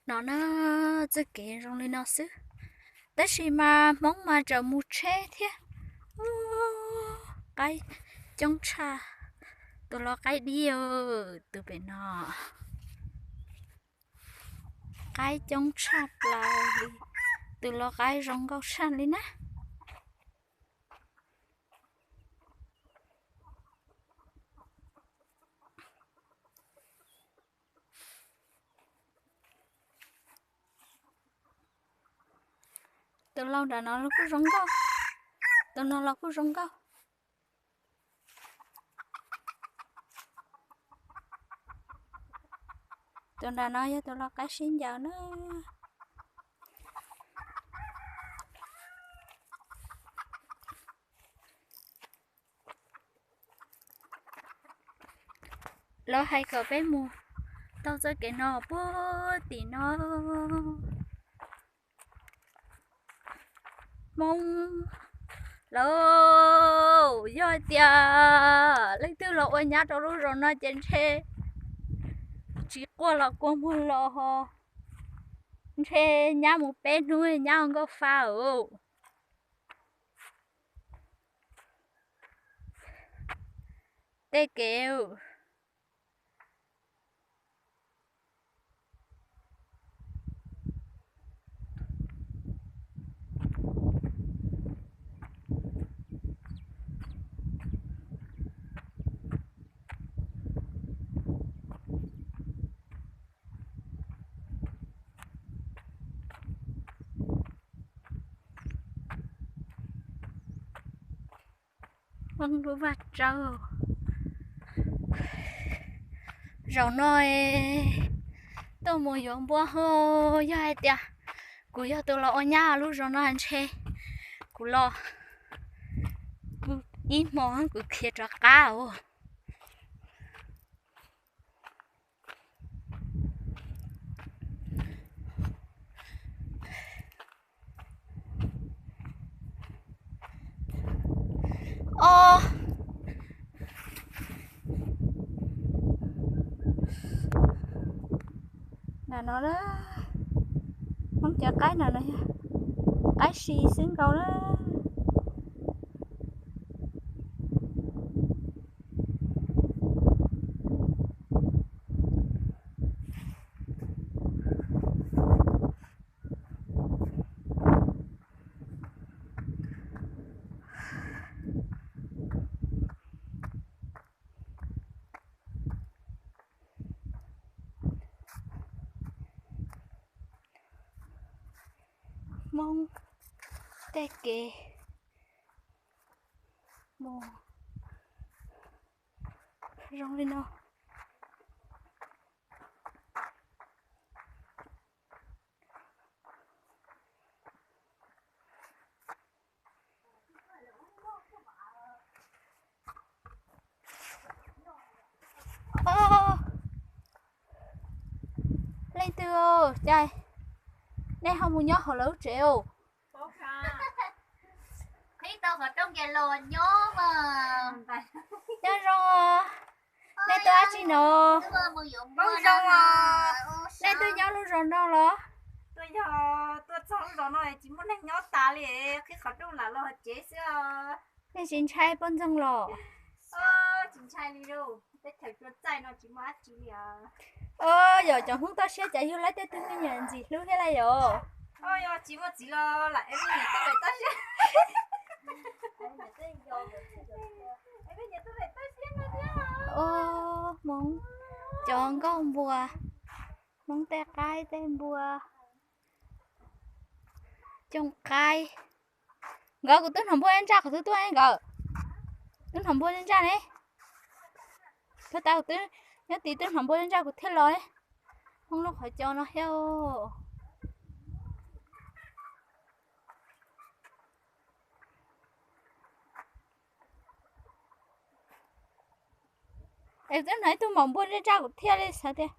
No na, txoj kev zoo li no xwb, tab sis mas Hmoob mas tseem mus tsheb thiab. Qaib coob tshaj, tus lau qaib dib, tus pem no qaib coob tshaj plaws li, tus lau qaib zoo nkauj tshaj li na. Tus lau nram no los kuj zoo nkauj, tus no los kuj zoo nkauj. Tus nram no yog tus lau qaib sib ncaws na. Lawv hais kom peb mus taug txoj kev no puag tim no. Hmoob lauj, yog hais tias leej twg los ua nyab rau lub zos no ces ntshe tsis quaj los kua muag los ho, ntshe nyab mus peb hnub nyab ua nkauj fa os. Tej kev Hmoob lub vaj tsawb. Zaum no tuaj mus yuav npua ho, yog hais tias kuv yog tus los ua nyab lub zos no ntshe kuv los ib hmo kuv khiav rov qab os. Os, nram no, Hmoob cov qaib nram no yog qaib si xwb nkaus na. Hmoob tej kev mus zoo li no. Os, leej twg os, cas nej ho mus nyob hauv lawv lub tsev os? Qhib tau qhov rooj ces los nyob mas. Nyob zoo, nej tuaj dab tsi no? Nej tuaj nyob lub zos no los? Tuaj yog tuaj txog lub zos no tsis muaj neeg nyob tas li, qhib qhov rooj lam los tsev xwb. Nej tsis ntshai poj ntxoog los? Tsis ntshai li lauj, teb chaws cua txaij no tsis muaj dab tsi li. Yog cov Hmoob toj siab cas yug laib tej tug me nyuam ntxim hlub thiab lauj yom? Yog tsis muaj txiv los lam ev me nyuam tub pem toj siab. Hmoob cov nkauj npua, Hmoob tej qaib tej npua, cooj qaib. Nkawd kuv twb hnov npua ntsaj qhov twg tuaj nkawd. Twb hnov npua ntsaj ne. Puag ta kuv twb nyob tid twb hnov npua ntsaj kuv thiaj los ne. Hmoob lub qhov cos no thiab. Es twb hnov ib tug maum npua ntsaj ntsaj kuv thiaj li xav tias